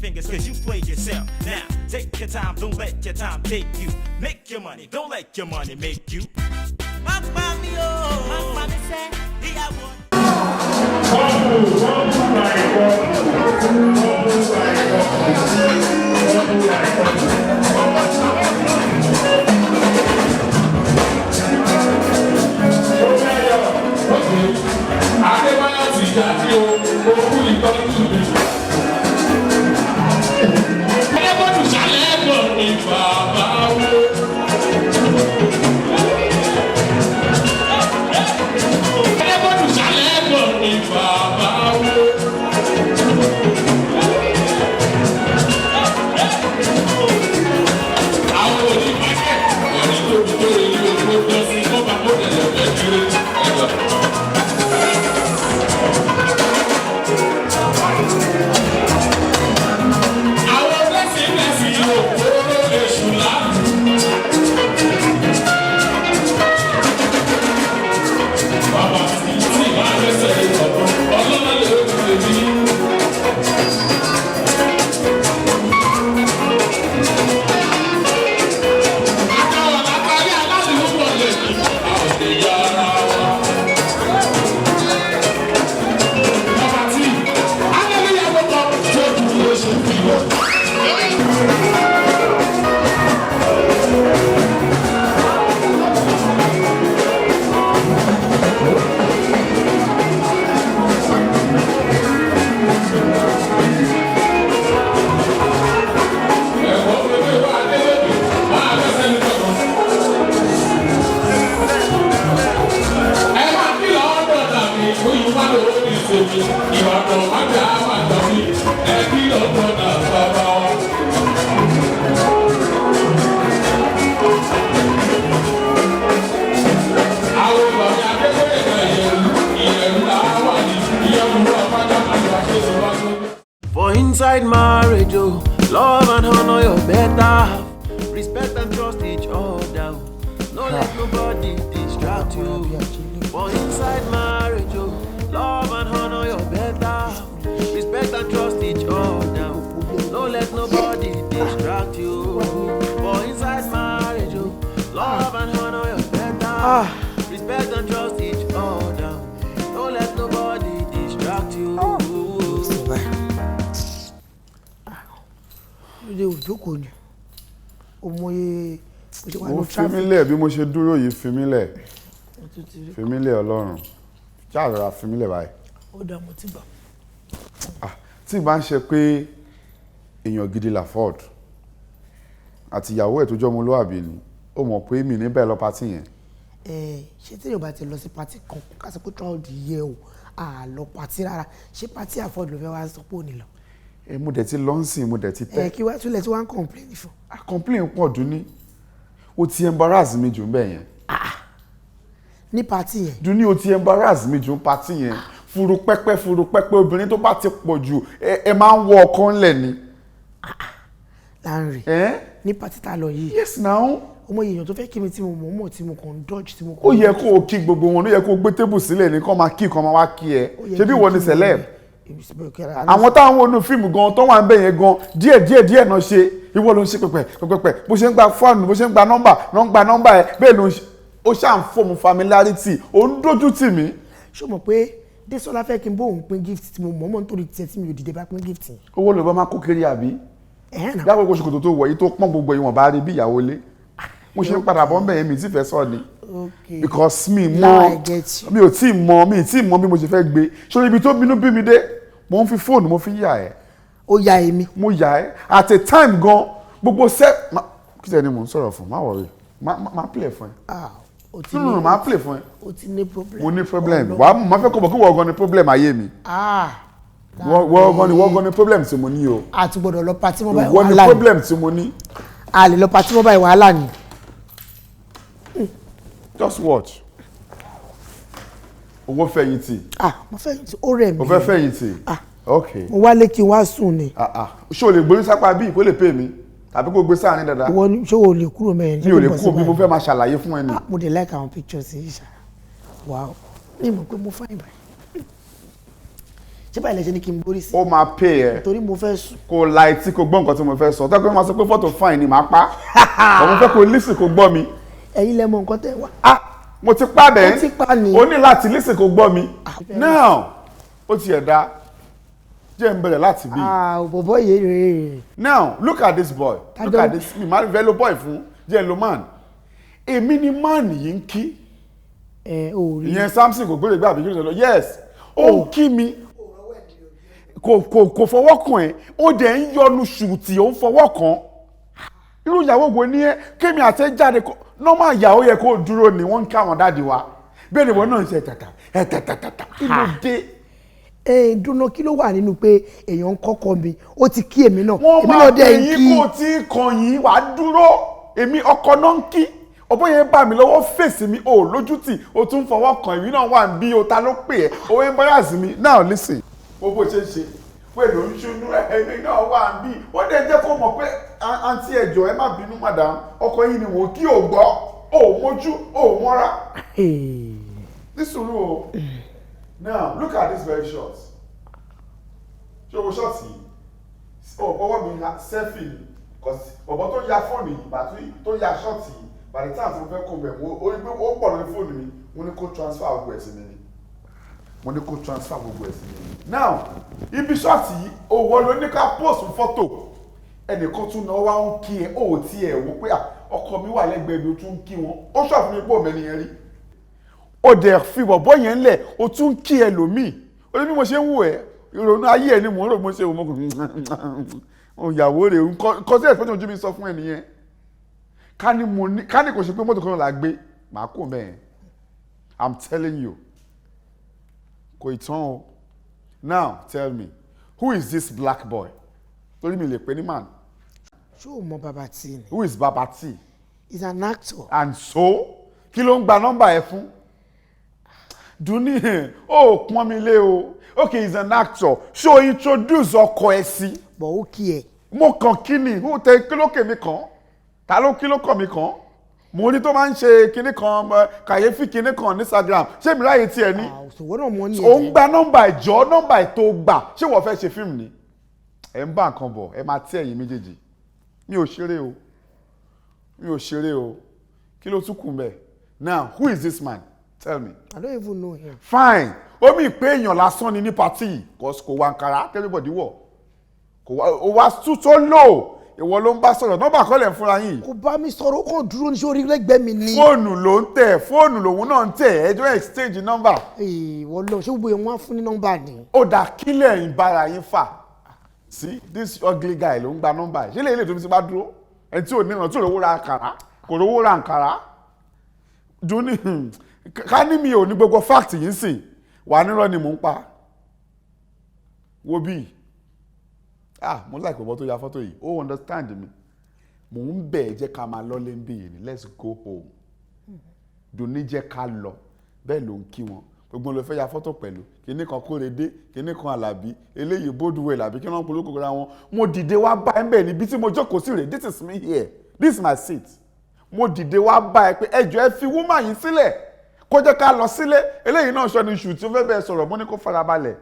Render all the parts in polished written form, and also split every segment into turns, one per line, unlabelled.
Fingers, 'cause you played yourself. Now, take your time, don't let your time take you. Make your money, don't let your money make you. Má pa mí o, má pa mí sẹ́, ìyàwó.
Adébáyọ̀ ti jà sí o, òkú ìtọ́jú mi. Adébọ́dù sálẹ̀ ẹ̀gbọ́n mi bàbá wo. Adébọ́dù sálẹ̀ ẹ̀gbọ́n mi bàbá wo. Àwọn onímọ̀kẹ́ ọ̀rẹ́ tóbi tó rí owó tó sí kọ́ba kó tẹ̀lé ọ̀fẹ́ kiri ẹ̀gbọ́n. Àwọn blessing blessing òkúrò èṣù láàbù. Bàbá tí tí máa fẹsẹ̀ lè tọ̀dún, ọlọ́lá lè ó ti lè bí. Àtàwọn àtàrí aládùúgbò lè kí a ò lè yá ara wa. Bàbá tí Hallelujah ló kọ tó dùn oṣù fi lọ. Ẹ̀kọ́ pẹ̀lú ìwà Adélèké máa fẹsẹ̀ ní tọ̀dún. Ẹ máa kí lọ́wọ́ dọ̀dà mi, oyún wá lówó ní ìṣèjì, Ìbàdàn májà máa jọ mí, ẹ kí lọ́wọ́ dọ̀dà bàbá wa. Àwọn bàbá Adélèké náà ìyẹ̀rù, ìyẹ̀rù làá wà ní ìyẹ̀rù ọ̀pá-dà máa jọ àṣẹ.
For inside marriage, oh, love and honor your better half. Respect and trust each other. Oh. No let nobody distract you. For inside marriage, oh, love and honor your better half. Respect and trust each other. Oh. No let nobody distract you. For inside marriage, oh, love and honor your better half. Respect and trust each other. No let nobody distract you.
Lóde òjókòó ni òmòye òṣèwà
Mo
ló
fi mí
traffic.
lẹ̀ bí mo ṣe dúró yìí, fi mí lẹ̀.
Ó ti rí.
Fi mí lẹ̀, Ọlọ́run ṣáà fi mí lẹ̀ báyìí.
Ó dá, mo ti gbà.
Tí ì bá ń ṣe pé èèyàn gidi Laford àti ìyàwó ẹ̀ tó jọ́ ọmọlúwàbí ni, ó mọ̀ pé mi ní bẹ́ẹ̀ lọ party yẹn.
Ẹ ṣé téèyàn bá ti lọ sí party kan, ká sọ pé throughout the year o, à lọ party rárá, ṣé party Aford ló fẹ́ wá sọ pé ò ní lọ?
Ẹ mo dẹ̀ ti lọ ń sìn, mo dẹ̀ ti
Ẹ
tẹ́.
kí wá túlẹ̀ tí wọ́n ń complain fún?
A complain pọ̀ dún ní o ti embarrass mi jù ń bẹ̀ yẹn.
Ní party yẹn?
Dún ní o ti embarrass mi jù ń party yẹn. Furu pẹ́pẹ́ furu pẹ́pẹ́, obìnrin tó bá ti pọ̀ jù, ẹ máa ń wọ ọkàn ńlẹ̀ ni.
Láńrè.
Ẹ
Ní party tá a lọ yìí?
Yes now.
Ọmọ èèyàn tó fẹ́ kí mi tí mo mọ̀ mọ̀ tí mo kàn ń dodge tí mo kàn
Ó
ń
yẹ kó o kí gbogbo wọn, ó yẹ kó o gbé table sílẹ̀ ní kó máa kí, kó máa wá kí ẹ.
Ó yẹ
Ṣebí
kí n
ìwọ ni
kí wọn.
celeb.
Èmi sì bẹ̀rù kí ara-
Àwọn táwọn wọnú fíìmù gan tó wà ń bẹ̀ yẹn gan, díẹ̀ díẹ̀ díẹ̀ náà ṣe. Ìwọ ló ń ṣe pẹpẹ pẹpẹ, bó ṣe ń gba fóònù, bó ṣe ń gba nọ́mbà náà ń gba nọ́mbà ẹ, bẹ́ẹ̀ ló ń ṣe. Ó ṣáà ń form familiarity, ó ń dójú tì mí.
Ṣó mọ̀ pé Désọlá fẹ́ kí n bóun pín gift tí mo mọ̀ mọ̀ nítorí tiẹ̀ tí mi ò dìde bá pín gift yẹn?
Owó ló bá máa kó kiri àbí?
Ẹ̀hẹ́n náà.
Dábò ṣòkòtò tó wọ̀ yìí tó pọ́n gbogbo ìwọ̀n bá rí bí ìyàwó lé mo ṣe ń padà bọ́ ń bẹ̀ yẹn, mi tí fẹ́ sọ ni. Because mi
Now
mọ
I get you.
Mi ò tí mọ, mi tí mọ bí mo ṣe fẹ́ gbé sórí ibi tó bínú bí mi dé. Mo ń fi fóònù, mo fi ń yà ẹ́.
Ó ya èmi?
Mo yà ẹ́ at a time gan, gbogbo sẹ́ kí sẹ́ni mò ń sọ̀rọ̀ fún. Má worry, má play fún ẹ.
Ah, o ti
No, no, no, má play fún ẹ.
O ti ní problem.
Mo ní problem. Wàá má fẹ́ kó bọ̀ kí wọ́n gan ni problem ayé mi.
Ah.
Wọ́n gan ni problem tí mo ní o.
A ti gbọ́dọ̀ lọ party mọ́ báyìí.
Wọ́n ni
Wàhálà ni.
problem tí mo ní.
A lè lọ party mọ́ báyìí, wàhálà ni.
Just watch. Owó fẹ̀yìntì.
Ah, mo fẹ́, ó rẹ̀ mí.
O fẹ́ fẹ̀yìntì?
Ah.
Ok.
Mo wálé kí n wá sùn ni.
Ah ah, ṣé o lè gbórí sápá bíi kó lè pè mí tàbí kó gbé sáàrin dáadáa?
Ìwọ ni, ṣé o lè kúrò mẹ́rin?
Mi ò lè kúrò bí mo fẹ́ máa ṣàlàyé fún ẹ ni.
Ah, mo dẹ̀ like àwọn pictures yìí ṣá. Wow, mi mọ̀ pé mo fine báyìí. Ṣé báyìí lẹ ṣe ní kí n borí sí?
Ó máa pay ẹ.
Torí mo fẹ́ sùn.
Kò la etí kò gbọ́ nǹkan tí mo fẹ́ sọ. Tẹ́kọ̀ máa sọ pé fọ́tò fine ni màá pa. Ọmọ fẹ́ kó listen kó gbọ́ mi.
Ẹ̀yin lẹ mọ nǹkan tẹ́ wá.
Ah, mo ti pa bẹ́ẹ̀.
Mo ti pa ni.
O ní láti listen kó gbọ́ mi. Now, ó ti ẹ̀ dá. Jẹ́ n bẹ̀rẹ̀ láti bí.
Ah, bọ̀bọ̀ yìí rèé.
Now, look at this boy. Look at this. Mi máa ń fẹ́ lo boy fún. Jẹ́ n lo man. Èmi ni man yìí ń kí.
Ẹ ò rí.
Ìyẹn Samson kò gbére gbé àbí kí ló sọ lọ. Yes, ó ń kí mi. Kò fọwọ́ kàn ẹ́. Ó dẹ̀ ń yọnu ṣùtì, ó ń fọwọ́ kàn. Irú ìyàwó wo ni ẹ́? Kémi àti ẹ jáde kó normal ìyàwó yẹ kó dúró ni wọ́n ń ká àwọn daddy wa. Bẹ́ẹ̀ ni ìwọ náà ń ṣe tàtà ẹ̀ tàtàtàtà. Kí ló dé?
Ẹ dúró, kí ló wà nínú pé èèyàn ń kọ́kọ́ mi, ó ti kí èmi náà,
Wọ́n
èmi
máa
náà
pè
dẹ̀ ń
yín
kí.
kó tí ì kàn yín, wàá dúró. Èmi ọkọ náà ń kí. Ọ̀bọ yẹn bá mi lọ́wọ́, fèsì mi, ò lójútì, o tún fọwọ́ kàn èmi náà wà ń bí o, ta ló pè ẹ́? O embarrass mi. Now listen. Bó ṣe ń ṣe pẹ̀lú ń ṣunú, ẹ̀mí náà wà ń bí. Ó dẹ̀ jẹ́ kó mọ̀ pé àǹtí, ẹ̀jọ̀, ẹ má bínú, madam, ọkọ yín ni wò kí o gbọ́, ò mójú, ò mọ́ra. Ní sùúrù o. Now look at this very shot. Ṣé o shot yìí? Ó bọ́wọ́ mi ha selfie ni. 'Cause bọ̀bọ̀ tó ya fóònù yìí, bàtú tó ya shot yìí, by the time tí mo fẹ́ kó bẹ̀, mo ó rí pé ó pọ̀ lórí fóònù mi, mo ní kó transfer gbogbo ẹ̀ sí mi ni. Mo ní kó transfer gbogbo ẹ̀ sí mi ni. Now, ibi shot yìí, òwò ló ní ká post fọ́tò. Ẹnìkan tún náà wá ń kí ẹ, ó ti ẹ̀ wò pé ọkọ mi wà lẹ́gbẹ̀ẹ́ mi, ó tún ń kí wọn. Ó ṣọ̀fún mi pé òun ẹni yẹn rí. Ó dẹ̀ fi bọ̀bọ̀ yẹn lẹ̀, ó tún kí ẹlòmíì. Ó ní bí mo ṣe ń wò ẹ́, ìrònú ayé ẹ ni mò ń rò, mo ṣe wò mọ́ kò ìyàwó rẹ̀ nǹkan tí ẹ̀sìn ojú mi sọ fún ẹ nìyẹn. Ká ní mo ní, ká ní kò ṣe pé mọ́tò kan là gbé, màá kó mẹ́ẹ̀. I'm telling you. Kò ì tán o. Now tell me, who is this black boy? Torí mi lè pè ní man.
Ṣé o mọ Baba T ni?
Who is Baba T?
He's an actor.
And so, kí ló ń gba nọ́mbà ẹ fún? Dùnní, ó pọ́n mi lé o. Okay, he's an actor. Ṣé o introduce ọkọ ẹ sí?
Bọ̀ ó kí ẹ.
Mo kàn kí ni, ó tẹ kí ló kè mí kàn? Ta ló kí ló kàn mí kàn? Mo rí tó máa ń ṣe kinní kan, kàyéfì kinní kan ní Instagram. Ṣé mi ráyè tiẹ̀ ní?
Òṣòwò náà mọ ní.
Ó ń gba nọ́mbà ìjọ, nọ́mbà ètò gbà. Ṣé wọ́n fẹ́ ṣe fíìmù ni? Ẹ ń bá nǹkan bọ̀, ẹ máa tí ẹ̀yin méjèèjì. Mi ò ṣeré o. Mi ò ṣeré o. Kí ló tún kù mbẹ̀? Now, who is this man? Tell me.
I don't even know him.
Fine. Ó mì pé èèyàn lásán ni ní party, cause kò wá Ankara, everybody wọ̀. Kò wá, ó wá tú tó lò. Ìwọ ló ń bá sọ̀rọ̀, nọ́mbà kọ́lẹ̀ ń fúnra yín.
Kò bá mi sọ̀rọ̀, ó kàn dúró ní sórí lẹ́gbẹ̀ẹ́ mi ni.
Fóònù ló ń tẹ̀, fóònù lòun náà ń tẹ̀, ẹjọ́ exchange number.
Ìwọ lọ, ṣé gbogbo yẹn wọ́n á fún ní nọ́mbà ni?
Ó dà, kílẹ̀ ń bára yín fà. See, this ugly guy ló ń gba nọ́mbà ẹ̀. Ṣé lè tó fi sí bá dúró? Ẹni tí ò ní ìrántí, ò rówó ra àkàrà, kò rówó ra àǹkàrà. Dúní, ká ní mi ò ní gbogbo fact yìí sìn, wà nírọ́ ni mò ń pa. Wo bí? Ah, mo like bọ̀bọ̀ tó ya fọ́tò yìí, ó understand mi. Mò ń bẹ̀ ẹ́, jẹ́ ká máa lọ́lé ń bí yìí ni, let's go home. Dùnní, jẹ́ ká lọ. Bẹ́ẹ̀ ló ń kí wọn. Gbogbo ló fẹ́ ya fọ́tò pẹ̀lú. Kinní kan Kórèdé, kinní kan Àlàbí, eléyìí Bódúwẹ̀ àbí kí wọ́n polówó ra wọn. Mo dìde wá bá ẹ bẹ́ẹ̀ níbi tí mo jókòó sí rè. This is me here. This is my seat. Mo dìde wá bá ẹ pé ẹ jọ̀ọ́, ẹ fi woman yìí sílẹ̀ kó jẹ́ ká lọ sílé. Eléyìí náà sọ ní iṣu tí ó fẹ́ bẹ́ẹ̀ sọ̀rọ̀, mo ní kó farabalẹ̀.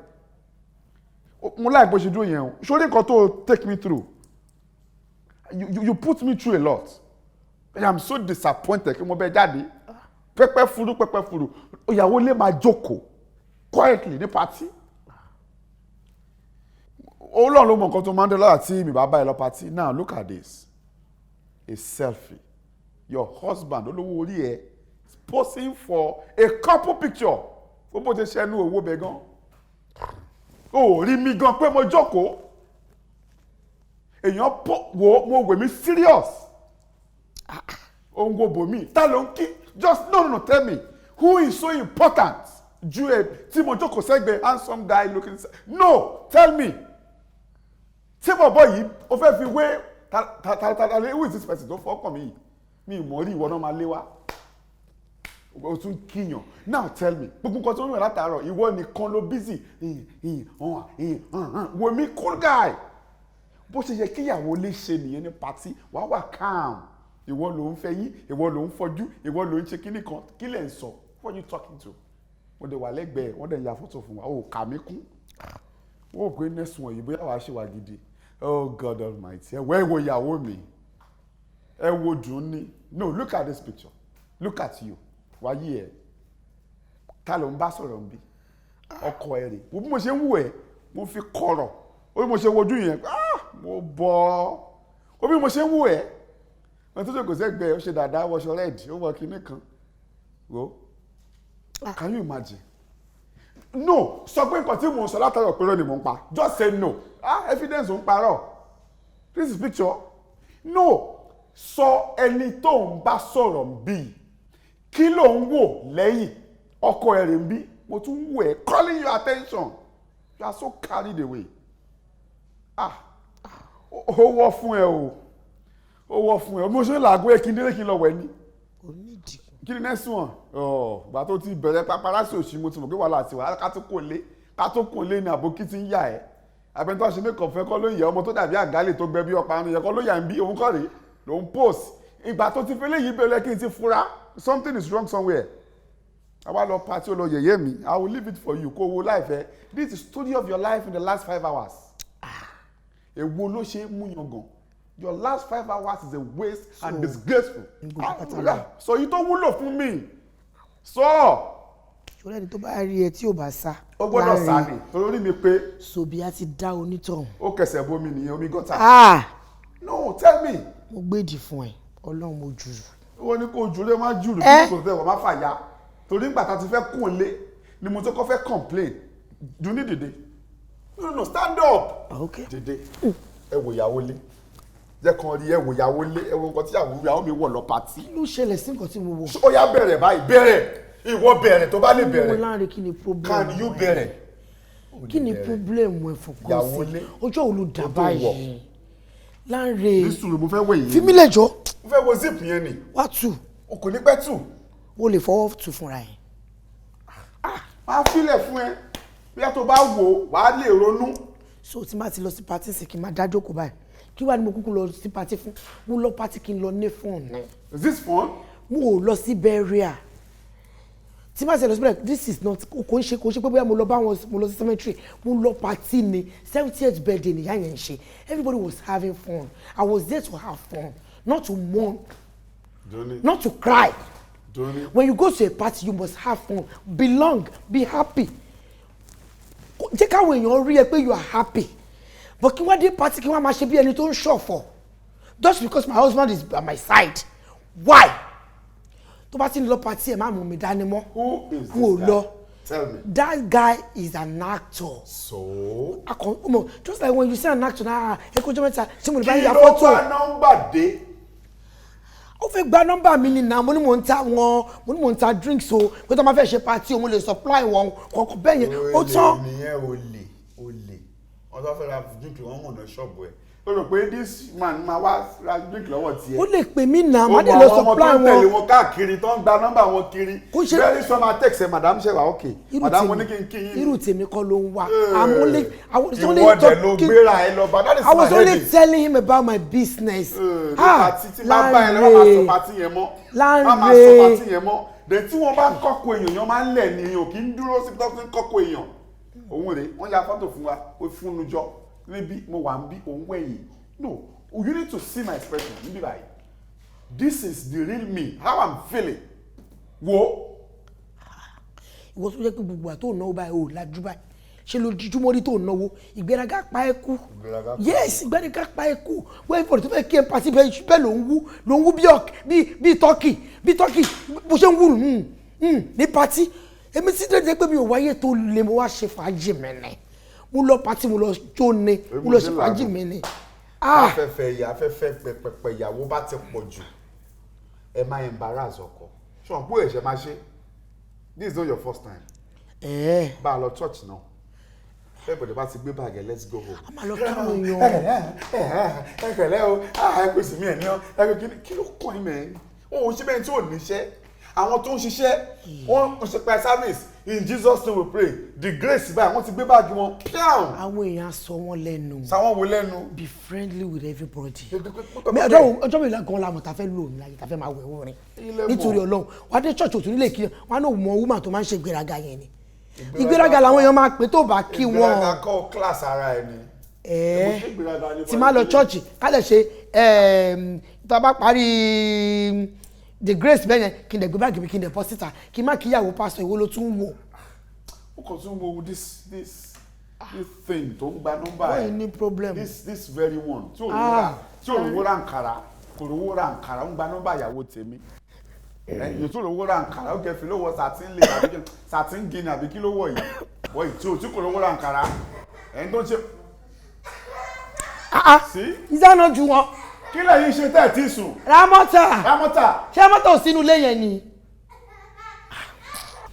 Mo láì bó ṣe dúró yẹn o. Sórí nǹkan tó take me through, you put me through a lot. I am so disappointed kí mo bẹ jáde. Pẹ́pẹ́ furu, pẹ́pẹ́ furu, ìyàwó lè máa jókòó quietly ní party. Ọlọ́run ló mọ nǹkan tó máa ń dé lọ́la tí mi bá bá ẹ lọ party. Now look at this, a selfie. Your husband, olówó orí ẹ, is posing for a couple picture. Ó bó ṣe ṣẹnu owó bẹ gan, ó rí mi gan pé mo jókòó. Èèyàn pọ̀ wo mo wè mí serious, ó ń wo bòmí. Ta ló ń kí? Just no, no, no, tell me who is so important ju ẹ tí mo jókòó sẹ́gbẹ̀ẹ́, handsome guy looking. No, tell me, tí bọ̀bọ̀ yìí ó fẹ́ fi wé ta ta ta ta ta? Who is this person tó fọ́kàn mi yìí? Mi ì mọ̀ rí. Ìwọ náà máa lé wá, o tún kíyàn. Now tell me, gbogbo nǹkan tó ń rìn látàárọ̀, ìwọ nìkan ló busy. Wò mí, cool guy. Bó ṣe yẹ kíyàwó lè ṣe nìyẹn ní party, wàá wà calm. Ìwọ ló ń fẹ́ yín, ìwọ ló ń fọjú, ìwọ ló ń ṣe kíní kan. Kí lẹ̀ ń sọ? Who are you talking to? Mo dẹ̀ wà lẹ́gbẹ̀ẹ́, wọ́n dẹ̀ ń ya fọ́tò fún wa. Ó kà mí kún. Wọ́n ò pé next one yìí bóyá wàá ṣe wà gidi. Oh God Almighty, ẹ wọ, ẹ wo ìyàwó mi, ẹ wo dùn ní. No, look at this picture, look at you. Wáyé ẹ, ta ló ń bá sọ̀rọ̀ ń bí? Ọkọ ẹ rè. Wo bí mo ṣe ń wù ẹ, mo fi kọ̀rọ̀. Ó bí mo ṣe wojú yẹn, ah, mo bọ̀. Ó bí mo ṣe ń wù ẹ, wọn tó jókòó sẹ́gbẹ̀ẹ́, ó ṣe dáadáa, wọṣọ red, ó wọ kinní kan. Wo, can you imagine? No, sọ pé nǹkan tí mò ń sọ látọ̀rọ̀ pé ni mò ń pa. Just say no. Ah, evidence ń parọ́. This is picture. No, sọ ẹni tó ń bá sọ̀rọ̀ ń bí. Kí ló ń wò lẹ́yìn? Ọkọ ẹ̀ rè ń bí. Mo tún wò ẹ́, calling your attention. You are so carried away. Ah, ó wọ́ fún ẹ o, ó wọ́ fún ẹ. Mo ṣe ń làágùn ẹ, kí n délé, kí n lọ wẹ̀ ni.
Onídìí.
Kí ni next one? Ọ gbà tó ti bẹ̀rẹ̀ paparazzi òṣì, mo ti mọ̀ pé wàhálà àti wàhálà. Ká tó kò lé, ká tó kò lé ní àbókí ti ń yà ẹ́. Abẹ́ni tó ṣe make up fẹ́ kọ́ ló ń yẹ, ọmọ tó dàbí àgálè tó gbẹ bí ọ̀pá yẹn kọ́ ló yà ń bí. Òun kọ́ rèé ló ń post. Ìgbà tó ti fi léyìí bẹ̀rẹ̀, kí n ti fura something is wrong somewhere. Àwa lọ party, ó lọ yẹ̀yẹ́ mi. I will leave it for you kó wo láìfẹ́. This is story of your life in the last 5 hours. Èwo ló ṣe é mú yangàn? Your last 5 hours is a waste and disgraceful. Ah, sọ yìí tó wúlò fún mi, sọ.
Ṣọlá, ẹni tó bá rí ẹ tí ò bá sá.
Ó gbọ́dọ̀ sá ni, torí orí mi pé.
Sobi á ti dá onítọ̀hún.
Ó kẹsẹ̀ bomi nìyẹn, omi gọ́tà.
Ah!
No, tell me.
Mo gbèdì fún ẹ, Ọlọ́run, mo jùrù.
Wọ́n ní kó jùlé, má jùlù.
Eh?
Kí kò fẹ́ wọ́n má fà ya, torí nígbà tá a ti fẹ́ kún lé ni mo tó kọ́ fẹ́ complain. Dùn ní dìde. No, no, stand up.
Ok.
Dìde, ẹ wò ìyàwó lé, jẹ́ kan rí. Ẹ wò ìyàwó lé, ẹ wò nǹkan tí ìyàwó mi wọ̀ lọ party.
Kí ló ṣẹlẹ̀ sí nǹkan tí mo wọ̀?
Ó yá, bẹ̀rẹ̀ báyìí, bẹ̀rẹ̀. Ìwọ bẹ̀rẹ̀ tó bá lè
Mo
bẹ̀rẹ̀.
Láre, kí ni problem?
Can you bẹ̀rẹ̀?
Kí ni problem ẹ fọkàn
Ìyàwó
sí?
lé.
Ọjọ́ wo ló dà
Ó tó wọ̀.
báyìí, Láre?
Ní sùúrù, mo fẹ́ wẹ̀ yìí.
Fi mí lẹ̀ jọ.
Mo fẹ́ wo zip yẹn ni.
Wá tù.
O kò ní pẹ́ tù.
O lè fọwọ́ tù fúnra ẹ̀.
Máa filẹ̀ fún ẹ, bóyá tó bá wò ó, wàá lè ronú.
So tí n bá ti lọ sí party sí, kí n máa dá jókòó báyìí? Kí wàá ní mo kúkú lọ sí party fún? Mo lọ party kí n lọ ní fún ọ̀nà.
Is this fun?
Mo ò lọ sí burial. Tí má ṣe lọ sí burial, this is not, kò ń ṣe pé bóyá mo lọ bá wọn, mo lọ sí cemetery. Mo lọ party ni. 70th birthday nìyá yẹn ń ṣe. Everybody was having fun. I was there to have fun, not to mourn,
Doni.
not to cry.
Doni.
When you go to a party, you must have fun, belong, be happy. Jẹ́ káwọn èèyàn rí ẹ pé you are happy. But kí wọ́n dé party, kí wọ́n máa ṣe bí ẹni tó ń ṣọ̀fọ̀ just because my husband is by my side, why? Tó bá ti ń lọ party, ẹ̀ má mú mi dání mọ́.
Who is this
N ò
guy?
lọ.
Tell me.
That guy is an actor.
So?
Akọ ọmọ, just like when you see an actor náà, ẹ kó jọ mẹ́ta, ṣé mo lè bá
Kí
yín ya
ló
fọ́tò?
bá nọ́mbà dé?
Ó fẹ́ gba nọ́mbà mi ni nà. Mo ní mò ń ta wọn, mo ní mò ń ta drinks o, pé tó máa fẹ́ ṣe party o, mo lè supply wọn kọ̀ọ̀kan bẹ́ẹ̀ yẹn. Ó tán.
Nìyẹn, olè, olè. Wọ́n tó fẹ́ ra drink, wọ́n mọ̀nà ṣọ́ọ̀bù ẹ̀. Ó rò pé this man máa wá ra drink lọ́wọ́ tiẹ̀.
Ó lè pè mí nà,
Ó
má
mọ
dé lọ
àwọn ọmọ tó
supply
ń tẹ̀lé
wọn.
wọn káàkiri, tó ń gba nọ́mbà wọn kiri.
Kó ṣe-
Very soon máa text ẹ, "Madam, ṣe wà okay?"
Irú
"Madam, mo
tèmi-
ní kí n kí yín."
Irú tèmi kọ́ ló ń wá. I'm only, I was only
Ìwọ dẹ̀ ló
talking-
gbéra ẹ lọ bá. That is
I was
my
only
headache.
telling him about my business.
Ní
Ah,
party tí bá bá ẹ lọ, má máa sọ party yẹn mọ́. Má máa sọ
Láńre.
party yẹn mọ́. Dẹ̀ tí wọ́n bá ń kọ́kọ́ èèyàn, èèyàn máa ń lẹ̀ ní. Èèyàn kì í dúró síbi tó fi ń kọ́kọ́ èèyàn. Òun rèé, wọ́n ya fọ́tò fún wa, ó fún un jọ níbí. Mo wà ń bí, òun wẹ̀yìn. No, you need to see my expression níbí báyìí. This is the real me, how I'm feeling. Wo.
Ìwọ tó jẹ́ pé gbogbo àtò náwó báyìí, ò lajú báyìí, ṣe lójúmọ́ rí tó náwó, ìgbéraga pa ẹ́ kú.
Ìgbéraga pa.
Yes, ìgbéraga pa ẹ́ kú. Wọ́n ìfọ̀rọ̀ tó fẹ́ kí ẹ party bẹ́ẹ̀ bẹ́ẹ̀, ló ń wú, ló ń wú bí ọ̀k bí tọ́kì, bí tọ́kì bó ṣe ń wú ní party. Èmi ti dé pé mi ò wáyé tó le, mo wá ṣe fàájì mi ni. Mo lọ party, mo lọ jó ni, mo lọ ṣe fàájì mi ni. Ah!
Afẹ́fẹ́ ìyá, afẹ́fẹ́ pẹpẹpẹ ìyàwó bá ti pọ̀ jù, ẹ máa embarrass ọkọ. Ṣùgbọ́n bó ẹ̀ṣẹ̀ máa ṣe, this is not your first time.
Ẹ̀ẹ́.
Bá a lọ church náà, everybody bá ti gbé báàgì ẹ, let's go home.
A máa lọ káwọn èèyàn.
Ẹ pẹ̀lẹ́ o, ẹ kò sí mi ẹ̀ ní ọ ẹ kò kí ló kàn yín mẹ́? O ò ṣe bẹ́ẹ̀ tí ò níṣẹ́. Àwọn tó ń ṣiṣẹ́, wọ́n ń ṣe pa service. In Jesus' name we pray, the grace báyìí, wọ́n ti gbé báàgì wọn píàm.
Àwọn èèyàn á sọ wọn lẹ́nu.
Sáwọn wo lẹ́nu?
Be friendly with everybody. Ọjọ́ mi gan la mọ̀ tá fẹ́ lò ní láyé, tá fẹ́ máa wẹ̀ wọ́rin
Ilé mọ̀.
nítorí Ọlọ́run. Wàá dé church, òtún nílé kí wọn á náà mọ woman tó máa ń ṣe ìgbéraga yẹn ni. Ìgbéraga làwọn èèyàn máa pè tó bá kí wọn.
Ìgbéraga kọ́, class ara ẹ ni.
Ẹ̀ẹ́.
Ṣé ìgbéraga ni?
Tí máa lọ church, ká lè ṣe tá a bá parí the grace bẹ́ẹ̀ yẹn, kí n dẹ̀ gbé báàgì mi, kí n dẹ̀ bọ́ síta, kí n má kíyàwó pásítọ̀. Ìwọ ló tún wò.
Ó kàn tún wo this thing tó ń gba nọ́mbà
Wọ́n
ẹ̀.
yìí ní problem.
This very one tí ò
Ah.
rówó ra, tí ò rówó ra nkàrà, kò rówó ra nkàrà, ń gba nọ́mbà ìyàwó tèmi. Ẹ̀yìn tó rówó ra nkàrà, ó kẹfì ló wọ satin lè àbí satin guinea àbí kí ló wọ̀ yìí, wọ́n yìí tí ò tí kò rówó ra nkàrà, ẹ̀yin tó ń ṣe.
Ah ah.
Sí.
Ìdáná ju wọn.
Kí lẹ́yìn ṣe tẹ́ ẹ̀ tí sùn?
Ramọ́tà.
Rámọ́tà.
Ṣé Ramọ́tà ò sínú ilé yẹn ni?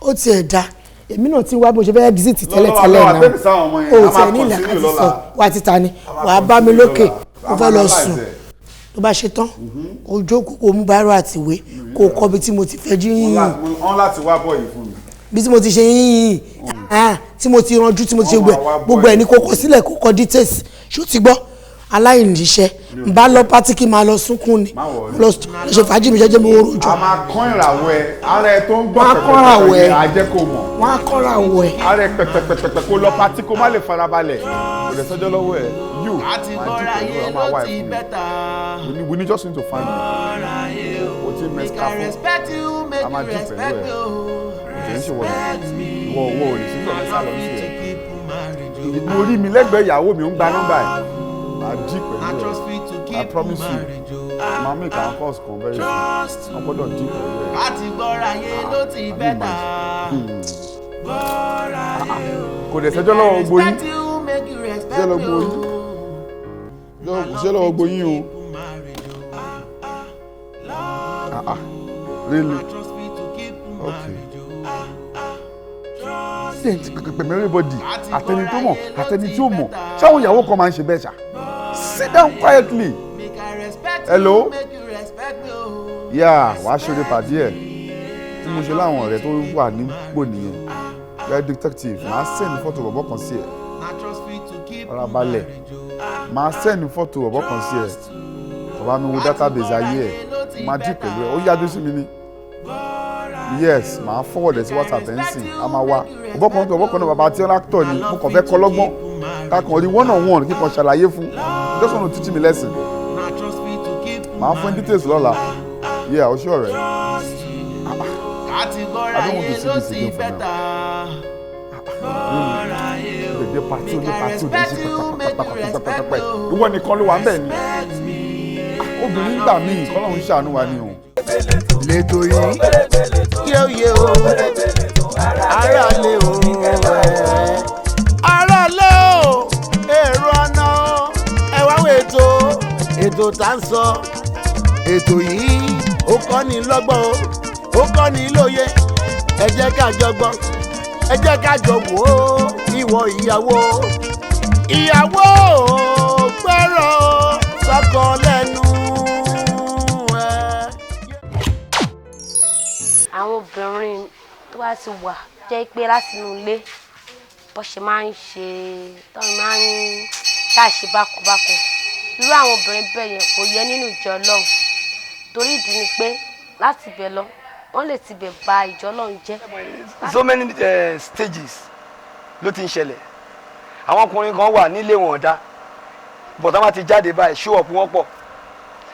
Ó tiẹ̀ da, èmi náà ti wá bí mo ṣe fẹ́ exit tẹ́lẹ̀tẹ́lẹ̀
Lọ́wọ́
náà.
àtẹ́bí sáwọn ọmọ yẹn,
O
a máa
tiẹ̀ ní ilẹ̀
continue
àti
lọ́la.
sọ wà á ti ta ni.
A máa
Wàá bá mi
continue
lókè.
lọ́la.
Mo
A
fẹ́
máa
lọ
analyse
sùn.
ẹ̀.
Tó bá ṣe tán, kó jókòó, kó mú bírò àti ìwé, kó kọ́ bí tí mo ti fẹ́ jí yín,
Wọ́n láti wá bọ̀ yìí fún mi.
bí tí mo ti ṣe yín yín, tí mo ti ranjú, tí mo ti ṣe
Wọ́n máa wá
gbogbo
bọ̀
ẹ̀ ní
yìí.
kó kọ sílẹ̀, kó kọ details. Ṣó ti gbọ́? Aláìníṣẹ́ n bá lọ party, kí n máa lọ sunkún ni.
Má worry.
Lọ ṣe fàájì mi jẹ́jẹ́, mi ò rojọ́.
A máa kán ìràwọ̀ ẹ, ara ẹ tó ń gbọ́
Wọ́n á kán ìràwọ̀ ẹ.
pẹ̀pẹ̀pẹ̀pẹ̀, á jẹ́ kó mọ̀.
Wọ́n á kọ́ra wọ̀ ẹ̀.
Ara ẹ pẹ̀pẹ̀pẹ̀pẹ̀, kó lọ party, kó má lè farabalẹ̀, kò lè sọ́jọ́ lọ́wọ́ ẹ yóò
Àti
máa
gbọ́ra
dì pẹ̀lú
yé
ẹ,
ló
máa wá ẹ
ti
fún mi.
better.
We need just need to find you. O ti
Make
mẹ́ta
I
fún
respect you, make
A máa
you
dì pẹ̀lú
respect
ẹ.
me o.
Kì í ṣe wọ̀
Respect me.
ìwọ owó ò lè sí ìfọ̀lẹ́ sálọ
Love
sí
you
ẹ.
to keep marriage o.
Mo rí mi lẹ́gbẹ̀ẹ́ ìyàwó mi, ó ń gba nọ́mbà ẹ̀, máa dì
Na
pẹ̀lú
trust
ẹ.
me to
I
keep
promise you.
marriage o.
Máa make our calls kan very soon.
Trust
Wọ́n gbọ́dọ̀ dì pẹ̀lú ẹ.
Àti gbọ́ra yé ló ti
Can you
better. Gbọ́ra yé o.
Kò dẹ̀ sẹ́jọ́ lọ́wọ́ gbogbo yín.
Respect you, make you respect
Sẹ́jọ́ lọ́wọ́
me
gbogbo
o.
yín. Kò sẹ́jọ́ lọ́wọ́ gbogbo yín o. Ah ah, really? Okay. Pẹ̀lú everybody, àtẹni tó mọ̀, àtẹni tí ó mọ̀, ṣáwọn ìyàwó kan máa ń ṣe bẹ́ẹ̀ ṣá? Sit down quietly. Hello? Yeah, wàá ṣeré pàdé ẹ̀ tí mo ṣe láwọn ọ̀rẹ́ tó wà nípò nìyẹn. You are a detective. Màá send fọ́tò bọ̀bọ̀ kan sí ẹ. Ọ̀rọ̀ balẹ̀, màá send fọ́tò bọ̀bọ̀ kan sí ẹ. Bàbá mi wo database ayé ẹ̀, máa dì pẹ̀lú ẹ̀. Ó yájú sí mi ni. Yes, màá forward ẹ̀ sí WhatsApp ẹ̀ ń sìn. A máa wá bọ̀bọ̀ kan tó bọ̀bọ̀ kan náà, bàbá tí ó actor ni. Mo kàn fẹ́ kọ́ lọ́gbọ́n, kakàn rí one on one, kíkan ṣàlàyé fún. Just want to teach me lesson. Màá fún details lọ́la. Yeah, o ṣé ọ̀rẹ́. I don't want to see this again for now. Dèdè party oní party òde ṣe pẹpẹpẹpẹpẹpẹ, ìwọ nìkan ló wà ń bẹ̀ ni. Obìnrin gbà míì, kọ́lọ́run ṣàánú wa ni o.
Lẹ́tọ̀ yìí yóò yé o, ara lé o, ara lé o, èrò ọ̀nà o, ẹ wá wo ètò, ètò tá ń sọ. Ètò yìí ó kọ́ ni lọ́gbọ́n o, ó kọ́ ni lóye. Ẹ jẹ́ ká jọ gbọ́, ẹ jẹ́ ká jọ wò ó. Ìwọ ìyàwó, ìyàwó gbọ́rọ̀ sọ́kọ lẹ́nu ẹ.
Àwọn obìnrin tó bá ti wà jẹ́ pé láti inú ilé bó ṣe máa ń ṣe, tó máa ń ṣàṣe bákanbákan, irú àwọn obìnrin bẹ́ẹ̀ yẹn kò yẹ nínú ìjọ Ọlọ́run, torí ìdí ni pé láti ibẹ̀ lọ, wọ́n lè tibẹ̀ ba ìjọ Ọlọ́run jẹ́.
So many stages ló ti ń ṣẹlẹ̀. Àwọn ọkùnrin kan wà nílé wọn ọ̀dà, bọ̀dá máa ti jáde báyìí, show up wọn pọ̀.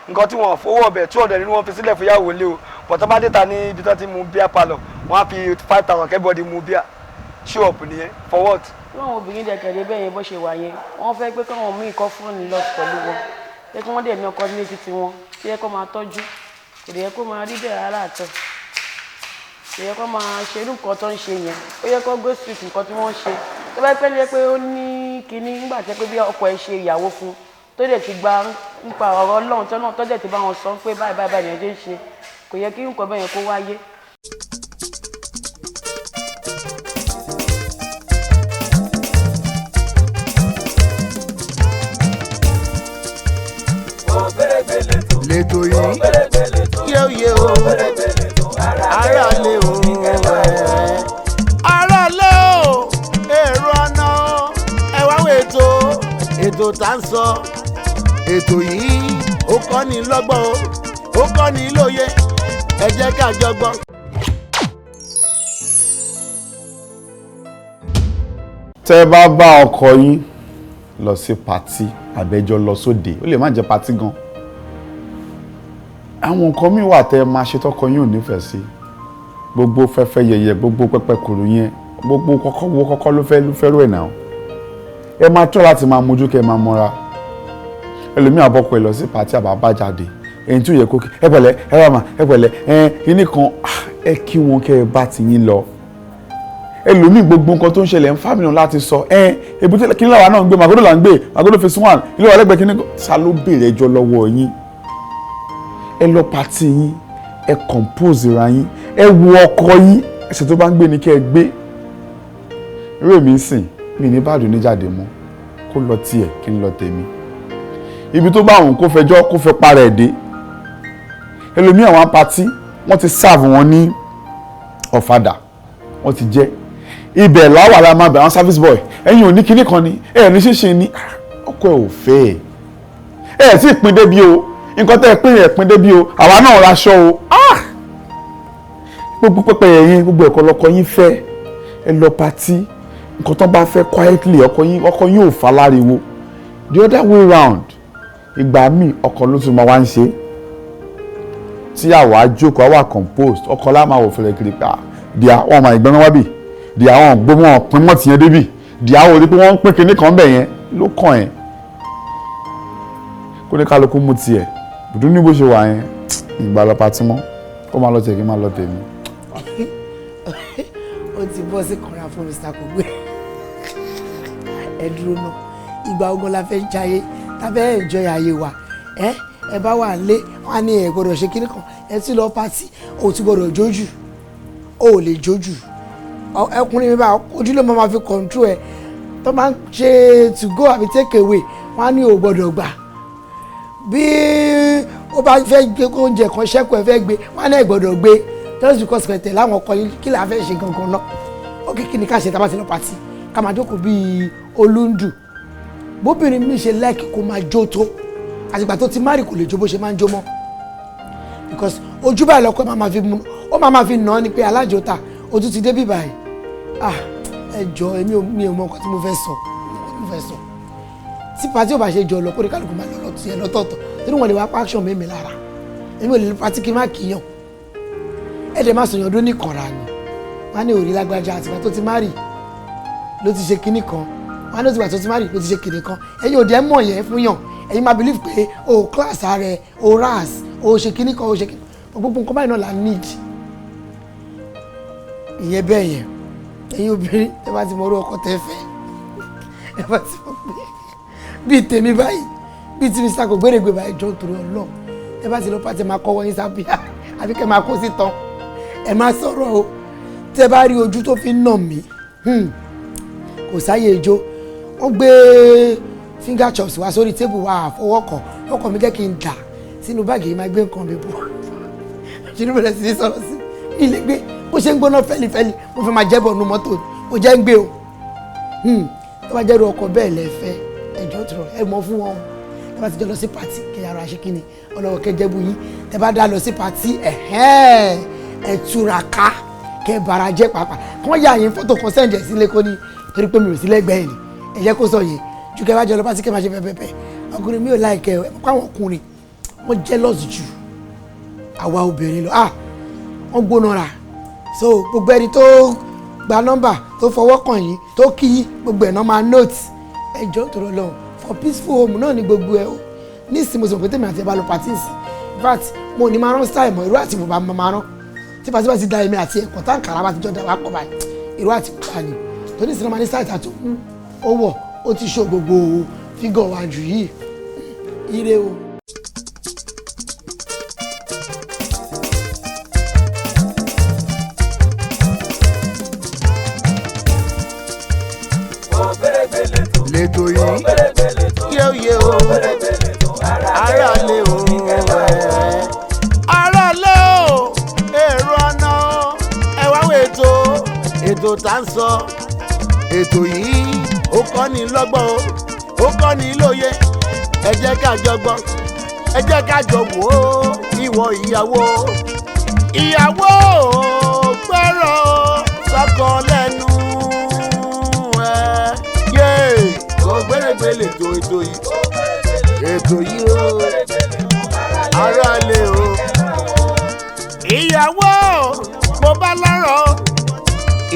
Nǹkan tí wọn fowó ọbẹ̀ 200 ni wọ́n fi sílẹ̀ fún ìyàwó lé o, bọ̀dá bá dé ta ní ibi tó ti mu beer parlour, wọ́n á fi 5,000 kí everybody mu beer. Show up nìyẹn, for what?
Irú àwọn obìnrin dẹ̀kẹ̀rẹ̀ bẹ́ẹ̀ yẹn, bó ṣe wà yẹn, wọ́n fẹ́ pé káwọn míì kọ́ fóònù lọ pẹ̀lú wọn, pé kí wọ́n dẹ̀ ní ọkọ ní títí wọn tí yẹ kó máa tọ́jú. Kò dẹ̀ yẹ kó máa rí bẹ́ẹ̀ rárá àtọ̀. Kò yẹ kó máa ṣe irú nǹkan tó ń ṣe yẹn. Ó yẹ kó go street nǹkan tí wọ́n ń ṣe. Tó bá pẹ́ lé pé ó ní kinní nígbà tí pé bí ọkọ ẹ̀ ṣe ìyàwó fún, tó dẹ̀ ti gba nípa ọ̀rọ̀ Ọlọ́run tó náà, tó dẹ̀ ti bá wọn sọ pé báyìí báyìí báyìí ni ẹ ṣe ń ṣe, kò yẹ kí nǹkan bẹ́ẹ̀ yẹn kó wáyé.
Lẹ́tọ̀ yìí yóò yé o, ara lé o, ara lé o, èrò ọ̀nà o, ẹ wá wo ètò, ètò tá ń sọ. Ètò yìí ó kọ́ ni lọ́gbọ́n o, ó kọ́ ni lóye. Ẹ jẹ́ ká jọ gbọ́.
Tẹ́ bá bá ọkọ yín lọ sí party, àbẹ́jọ lọ sóde, ó lè má jẹ́ party gan. Àwọn nǹkan míì wà tẹ́ ẹ máa ṣe tọkọ yín ò nífẹ̀ẹ́ sí. Gbogbo fẹ́fẹ́ yẹyẹ, gbogbo pẹ́pẹ́ kùrù yẹn, gbogbo kọ́kọ́ wo kọ́kọ́ ló fẹ́ rú ẹ̀ náà. Ẹ máa tọ́ láti máa mójú kẹ́ ẹ máa mọ́ra. Ẹlòmíì àbọ̀kọ ẹ lọ sí party àbábá jáde, ẹni tí ó yẹ kó kí ẹ pẹ̀lẹ́, ẹ rà mà, ẹ pẹ̀lẹ́, ẹ kíní kan, ẹ kí wọn kẹ́ ẹ bá ti yín lọ. Ẹlòmíì, gbogbo nǹkan tó ń ṣẹlẹ̀ ń fámìlì láti sọ ẹ èbúté kíní làwa náà ń gbé, Màgódò là ń gbé, Màgódò phase 1, ilé wa lẹ́gbẹ̀ẹ́ kíní. Sá ló béèrè ẹjọ́ lọ́wọ́ yín? Ẹ lọ party yín, ẹ compose ra yín, ẹ wo ọkọ yín, ẹsẹ̀ tó bá ń gbé ni kẹ́ ẹ gbé. Irú èmi ń sìn mí ní bàdùn níjàde mọ́, kó lọ tiẹ̀ kí n lọ tèmi. Ibi tó bá òun kó fẹjọ́ kó fẹ́ para ẹ̀ dé. Ẹlòmíì, àwọn party, wọ́n ti serve wọn ní ọ̀fadà, wọ́n ti jẹ́ ibẹ̀ láwà la máa bẹ̀ àwọn service boy. Ẹ̀yin ò ní kinní kan ni ẹ̀ ní ṣíṣe ni ọkọ ẹ̀ ò fẹ́ ẹ̀ ẹ̀ sì pín débi o. Nǹkan tẹ́ ẹ pín ẹ̀ pín débi o. Àwa náà raṣọ o. Gbogbo pẹpẹ yẹn, gbogbo ẹ̀kọ́ lọkọ yín fẹ́. Ẹ lọ party, nǹkan tó bá fẹ́ quietly, ọkọ yín ò fa láriwo. The other way round, ìgbà míì ọkọ ló tún máa wá ń ṣe tí àwa jókòó, àwa composed, ọkọ lá máa wò fẹlẹ kiri pa díà wọn máa ìgbọ́n wá bì díà wọn gbó wọn pín mọ́ tìyẹn débì díà wọn rí pé wọ́n ń pín kinní kan bẹ̀ yẹn ló kàn ẹ́. Kó ní kálukú mú tiẹ̀ bùdú ní bó ṣe wà yẹn. Ìgbà lọ party mọ́, kó máa lọ tiẹ̀ kí n máa lọ tèmi.
Ó ti bọ́ sí kanra fún Mr. Kogbe. Ẹ dúró náà, ìgbà ogun la fẹ́ jayé, ta fẹ́ enjoy ayé wa. Ẹ bá wà lé wọn á ní ẹ gbọ́dọ̀ ṣe kíní kan. Ẹ ti lọ party, o ti gbọ́dọ̀ jójù, o ò lè jójù. Ẹkùnrin mi bá ojú ló máa fi control ẹ. Tó máa ń ṣe to go àbí take away, wọn á ní o gbọ́dọ̀ gbà. Bí ó bá fẹ́ gbé oúnjẹ kan ṣẹ́kù, ẹ fẹ́ gbé, wọn á ní ẹ gbọ́dọ̀ gbé, just because kẹtẹ láwọn ọkọ yìí. Kí là á fẹ́ ṣe gangan náà? Ó kí ni ká ṣe tá a bá ti lọ party? Ká máa jókòó bíi olúndù. Bóbìnrin mi ṣe like kó máa jó tó, àtìgbà tó ti marry, kò lè jó bó ṣe máa ń jó mọ́, because ojú báyìí lọ́kọ́ máa ma fi mú, ó máa ma fi nà án ni pé alájọta ojú ti dé bí báyìí. Ah, ẹ jọ, èmi ò mi ò mọ nǹkan tí mo fẹ́ sọ, nǹkan tí mo fẹ́ sọ. Tí party ò bá ṣe jọ lọ, kó ní kálukú máa lọ lọ́tún yẹn lọ́tọ̀ọ̀tọ̀, torí wọn lè wá action mímì lára. Èmi ò lè party kí n má kíyàn. Ẹ dẹ̀ má sọ̀yàn ọdún nìkanra ni. Wọ́n á ní òrí lágbájá, àtìgbà tó ti marry ló ti ṣe kinní kan. Wọ́n á ní òtìgbà tó ti marry ló ti ṣe kinní kan. Ẹ̀yin ò dẹ̀ mọ̀ yẹn fún yàn. Ẹ̀yin máa believe pé o class rẹ, o ras, o ṣe kinní kan, o ṣe kinní kan. Gbogbo nǹkan báyìí náà la need. Ìyẹn bẹ́ẹ̀ yẹn. Ẹ̀yin obìnrin, ẹ bá ti mọ orú ọkọ tẹ́ fẹ́, ẹ bá ti mọ pé bíi tèmi báyìí, bíi tí Mr. Kògbérègbè báyìí, jọ nítorí Ọlọ́run, ẹ bá ti lọ party, máa kọ́wọ́ yín sábíà àbí kẹ́ máa kó sí tán, ẹ má sọ̀rọ̀ o. Tẹ́ bá rí ojú tó fi ń nà mí, kò sáyè ijó. Wọ́n gbé finger chops wá sórí table wa, àfọwọ́kọ̀ ọkọ̀ mi jẹ́ kí n dà sínú báàgì yìí, máa gbé nǹkan mi bọ̀. Ṣe bẹ̀rẹ̀ sí ní sọ̀rọ̀ sí ilé gbé bó ṣe ń gbóná fẹ́lifẹ́li, mo fẹ́ máa jẹ́bọ̀ nu mọ́tò, mo jẹ́ ń gbé o. Tó bá jẹ́rú ọkọ̀ bẹ́ẹ̀ lẹ́fẹ́, ẹjọ́ tó ẹ mọ fún wọn. Tẹ́ bá ti jọ lọ sí party, kí ara ṣe kí ni ọlọ́wọ́ kẹjẹ́bù yín. Tẹ́ bá dá lọ sí party, ẹ̀hẹ́n, ẹ túraká, kẹ bara jẹ́ pàápàá. Kán yà yín fọ́tò kan, send ẹ̀ sílé, kó ní torí pé mi ò sí lẹ́gbẹ̀ẹ́ ni. Ẹ jẹ́ kó sọ yẹn ju kẹ bá jọ lọ party, kẹ máa ṣe pẹ́pẹ́pẹ́. Ọkùnrin mi ò like ẹ kó. Àwọn ọkùnrin, wọ́n jealous ju àwa obìnrin lọ. Ah, wọ́n gbóná ra. So gbogbo ẹni tó gba nọ́mbà, tó fọwọ́ kàn yín, tó kí yín, gbogbo ẹ̀ náà máa note. Ẹ jọ̀ọ́, tó lọ lọ́hùn, for peaceful home náà ni gbogbo ẹ o. Ní ìsìn, mo sọ pé tèmi àti ẹ bá lọ party sí, in fact, mo ní máa rán style mọ́, ìró àti bùbá máa rán. Tí party bá ti da èmi àti ẹ̀kọ́ táǹkàrà bá ti jọ da wá pọ̀ báyìí, ìró àti bùbá ni. Torí ìsìn náà máa ní style tàtó ó wọ̀, ó ti ṣó gbogbo figure wa jù yìí. Ire o.
Lẹ́tọ̀ yìí yóò yé o, ara lé o, ara lé o, èrò ọ̀nà o, ẹ wá wo ètò, ètò tá ń sọ. Ètò yìí, ó kọ́ ni lọ́gbọ́n o, ó kọ́ ni lóye. Ẹ jẹ́ ká jọ gbọ́, ẹ jẹ́ ká jọ wò ó. Ìwọ ìyàwó, ìyàwó gbọ́rọ̀ sọ́kọ lẹ́nu ẹ.
Gbèrègbè lètò ètò yìí, ètò yìí o, ará lè o. Ìyàwó, mo bá lọ́rọ̀ o.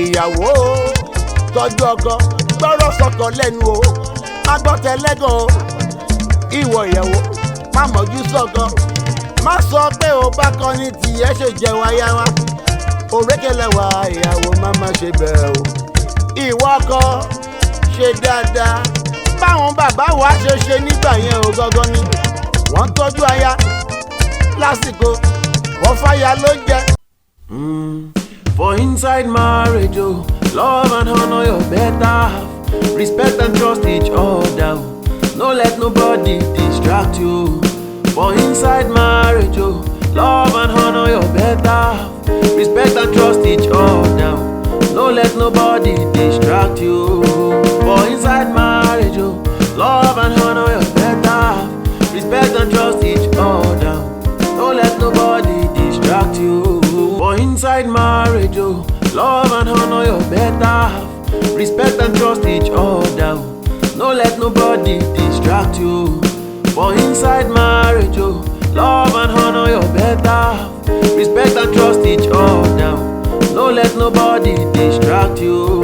Ìyàwó, tọ́jú ọkọ, gbọ́rọ̀ sọkọ lẹ́nu o, má gbọ́ tẹlẹ́gàn o. Ìwọ ìyàwó, má mọ̀jú sọ́kọ, má sọ pé o bá kọ́ ní tiẹ̀ ṣe jẹun aya wa òrékelẹ́wà. Ìyàwó, má má ṣe bẹ́ẹ̀ o. Ìwọ ọkọ, ṣe dáadáa. Báwọn bàbá wa ṣe ṣe nígbà yẹn o gangan ni wọ́n tọ́jú aya lásìkò, wọ́n fàyà ló ń jẹ.
For inside marriage, oh, love and honor your better half. Respect and trust each other. Oh. No let nobody distract you. For inside marriage, oh, love and honor your better half. Respect and trust each other. Oh. No let nobody distract you. For inside marriage, oh, love and honor your better half. Respect and trust each other. No let nobody distract you. For inside marriage, oh, love and honor your better half. Respect and trust each other. Oh. No let nobody distract you. For inside marriage, oh, love and honor your better half. Respect and trust each other. Oh. No let nobody distract you.